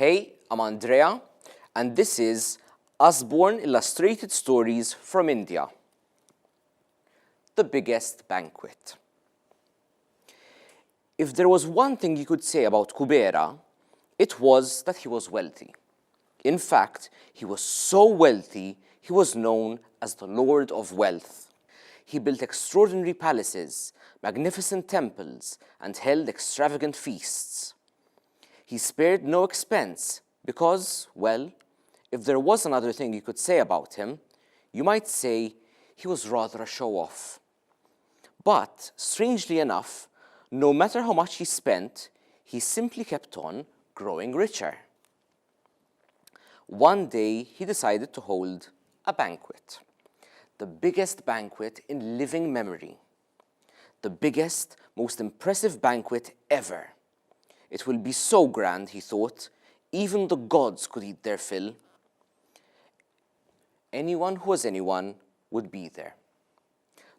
Hey, I'm Andrea, and this is Usborne Illustrated Stories from India. The Biggest Banquet. If there was one thing you could say about Kubera, it was that he was wealthy. In fact, he was so wealthy, he was known as the Lord of Wealth. He built extraordinary palaces, magnificent temples, and held extravagant feasts. He spared no expense because, well, if there was another thing you could say about him, you might say he was rather a show-off. But, strangely enough, no matter how much he spent, he simply kept on growing richer. One day, he decided to hold a banquet. The biggest banquet in living memory. The biggest, most impressive banquet ever. It will be so grand, he thought, even the gods could eat their fill. Anyone who was anyone would be there.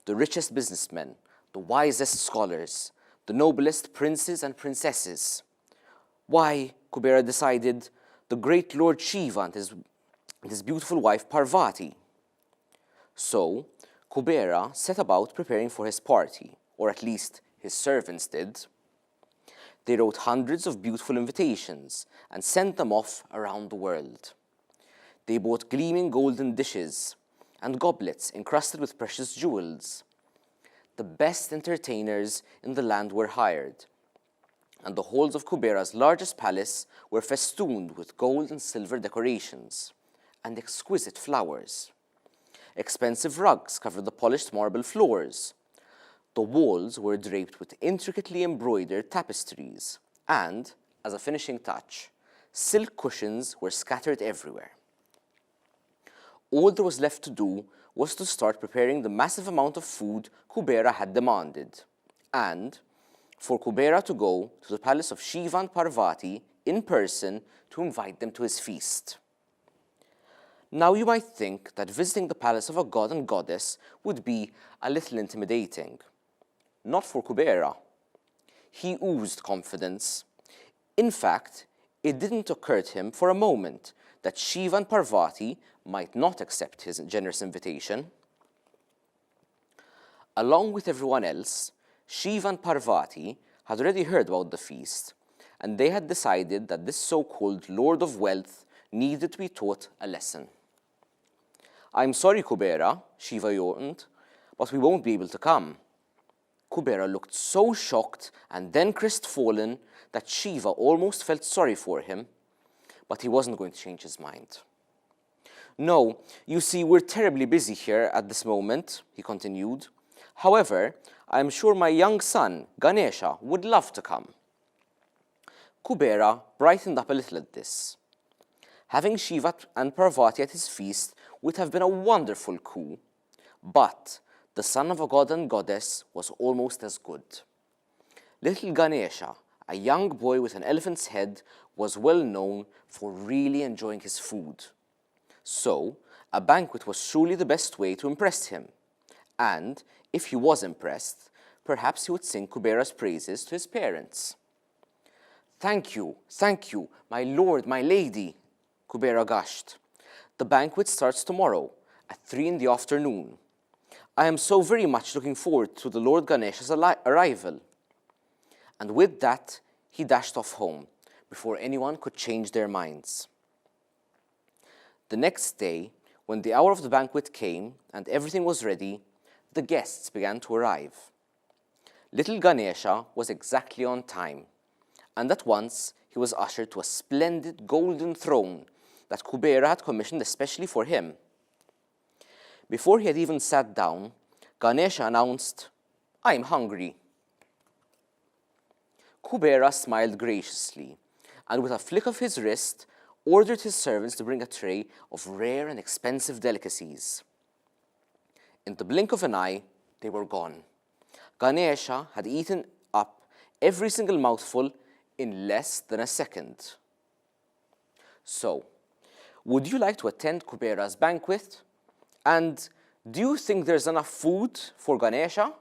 The richest businessmen, the wisest scholars, the noblest princes and princesses. Why, Kubera decided, the great Lord Shiva and his beautiful wife Parvati. So, Kubera set about preparing for his party, or at least his servants did. They wrote hundreds of beautiful invitations and sent them off around the world. They bought gleaming golden dishes and goblets encrusted with precious jewels. The best entertainers in the land were hired, and the halls of Kubera's largest palace were festooned with gold and silver decorations and exquisite flowers. Expensive rugs covered the polished marble floors. The walls were draped with intricately embroidered tapestries, and, as a finishing touch, silk cushions were scattered everywhere. All there was left to do was to start preparing the massive amount of food Kubera had demanded, and for Kubera to go to the palace of Shiva and Parvati in person to invite them to his feast. Now you might think that visiting the palace of a god and goddess would be a little intimidating. Not for Kubera. He oozed confidence. In fact, it didn't occur to him for a moment that Shiva and Parvati might not accept his generous invitation. Along with everyone else, Shiva and Parvati had already heard about the feast, and they had decided that this so-called Lord of Wealth needed to be taught a lesson. "I'm sorry, Kubera," Shiva yawned, "but we won't be able to come." Kubera looked so shocked and then crestfallen that Shiva almost felt sorry for him, but he wasn't going to change his mind. "No, you see, we're terribly busy here at this moment," he continued. "However, I'm sure my young son, Ganesha, would love to come." Kubera brightened up a little at this. Having Shiva and Parvati at his feast would have been a wonderful coup, but the son of a god and goddess was almost as good. Little Ganesha, a young boy with an elephant's head, was well known for really enjoying his food. So, a banquet was surely the best way to impress him. And, if he was impressed, perhaps he would sing Kubera's praises to his parents. thank you, my lord, my lady," Kubera gushed. "The banquet starts tomorrow at 3 in the afternoon. I am so very much looking forward to the Lord Ganesha's arrival." And with that, he dashed off home before anyone could change their minds. The next day, when the hour of the banquet came and everything was ready, the guests began to arrive. Little Ganesha was exactly on time, and at once he was ushered to a splendid golden throne that Kubera had commissioned especially for him. Before he had even sat down, Ganesha announced, "I'm hungry." Kubera smiled graciously, and with a flick of his wrist, ordered his servants to bring a tray of rare and expensive delicacies. In the blink of an eye, they were gone. Ganesha had eaten up every single mouthful in less than a second. So, would you like to attend Kubera's banquet? And do you think there's enough food for Ganesha?